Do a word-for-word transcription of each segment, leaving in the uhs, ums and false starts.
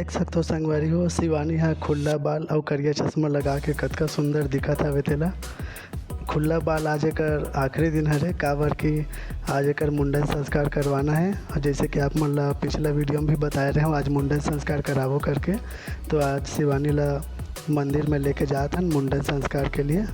देख सकथो संगवारी हो, शिवानी ह खुल्ला बाल अउ करिया चश्मा लगा के कतका सुंदर दिखत हवे तेला। खुल्ला बाल आज एकर आखिरी दिन हरे, काबर कि आज एकर मुंडन संस्कार करवाना हे। अउ जैसे कि आप मन ला पिछला वीडियो में भी बताए रहे हूँ, आज मुंडन संस्कार कराबो करके, तो आज शिवानी ला मंदिर में लेके जात हन मुंडन संस्कार के लिए।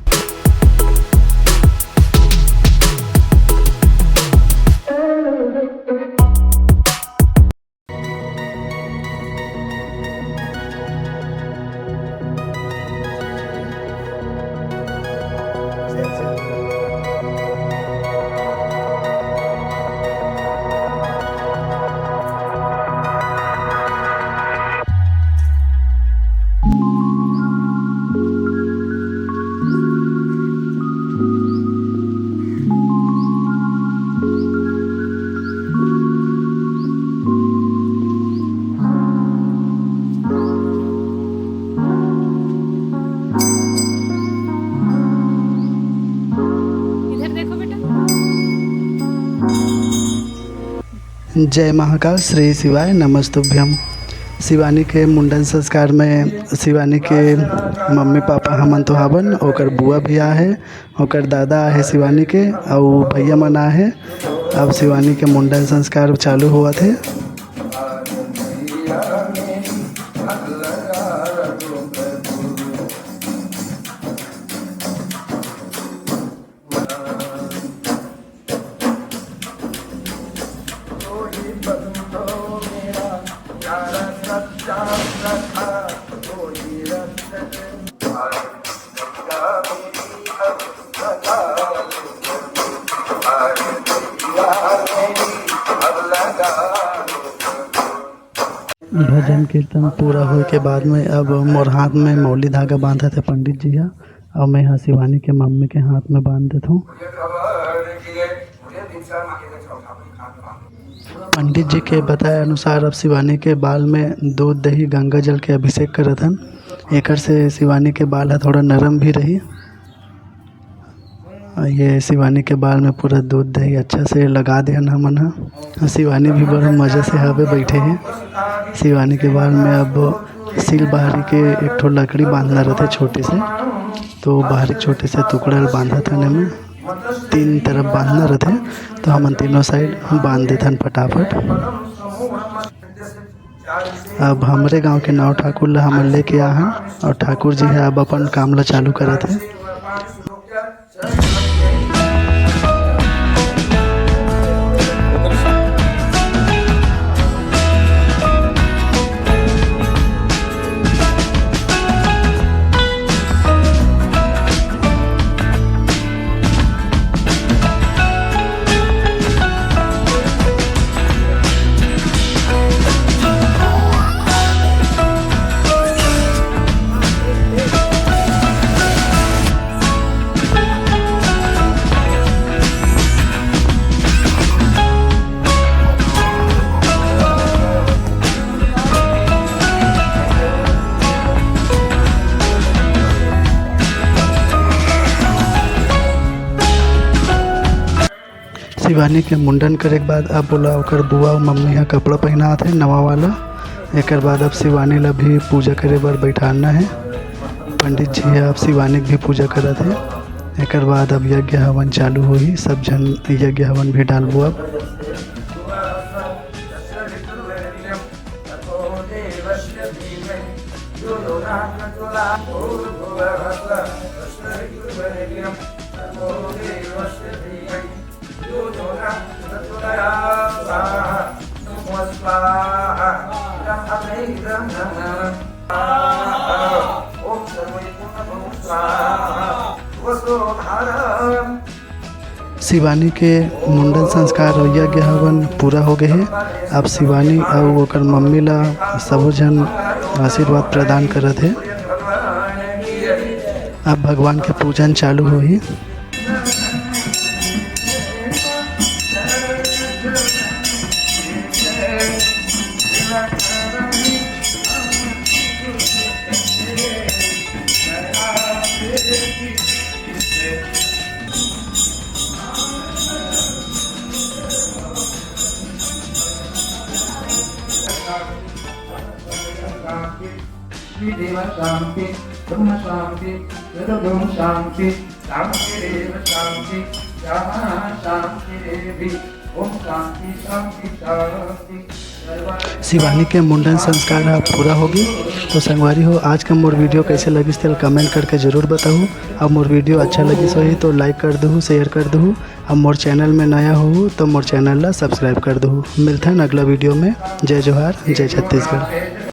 इधर देखो बेटा। जय महाकाल, श्री शिवाय, नमस्तुभ्यम। शिवानी के मुंडन संस्कार में शिवानी के मम्मी पापा हमन तो हावन, ओकर बुआ भी आहे, ओकर दादा आहे शिवानी के, अउ भैया मन आहे। अब शिवानी के मुंडन संस्कार चालू होवत हे। भजन कीर्तन पूरा होए के बाद में अब मोर हाथ में मौली धागा बांधत हे पंडित जी ह, अउ मैं ह शिवानी के मम्मी के हाथ में बांध देत हूँ। पंडित जी के बताए अनुसार अब शिवानी के बाल में दूध, दही, गंगा जल के अभिषेक करत हन। एकर से शिवानी के बाल ह थोड़ा नरम भी रही। ये शिवानी के बाल में पूरा दूध, दही अच्छा से लगा देहन हमन ह। शिवानी भी बड़ा मजा से हवे बैठे हे। शिवानी के बाल में अब सील बाहरी के एक ठो लकड़ी बांधना रहते छोटे से, तो बाहरी छोटे से टुकड़ा ल बांधत हन एमे। तीन तरफ बांधना रहते, तो हमन तीनों साइड बांध देथन फटाफट। अब हमरे गांव के नौ ठाकुर ला हमन लेके आ हन, और ठाकुर जी ह अब अपन काम ला चालू करत हे। शिवानी के मुंडन करे के बाद अब ओला ओकर बुआ अउ मम्मी ह कपड़ा पहिनात हे नवा वाला। एकर बाद अब शिवानी ला भी पूजा करे बर बैठारना हे। पंडित जी ह अब शिवानी के भी पूजा करत हे। एकर बाद अब यज्ञ हवन चालू होही, सब झन यज्ञ हवन भी डालबो अब। शिवानी के मुंडन संस्कार अउ यज्ञ हवन पूरा हो गए हे। अब शिवानी अउ ओकर मम्मी ला सबो झन आशीर्वाद प्रदान करत हे। अब भगवान के पूजन चालू होही। शांति, पृथ्वी देव शांति, ब्रह्म शांति, सर्वभूम शांति, शांति देव शांति, जहाँ शांति देवी, ओम शांति शांति शांति। शिवानी के मुंडन संस्कार ह पूरा होगी। तो संगवारी हो, आज का मोर वीडियो कैसे लगिस तेला कमेंट करके जरूर बताहू। अब मोर वीडियो अच्छा लगिस होही तो लाइक कर दहू, शेयर कर दहू। अब मोर चैनल में नया हो तो मोर चैनल ला सब्सक्राइब कर दहू। मिलथन अगला वीडियो में। जय जोहार, जय छत्तीसगढ़।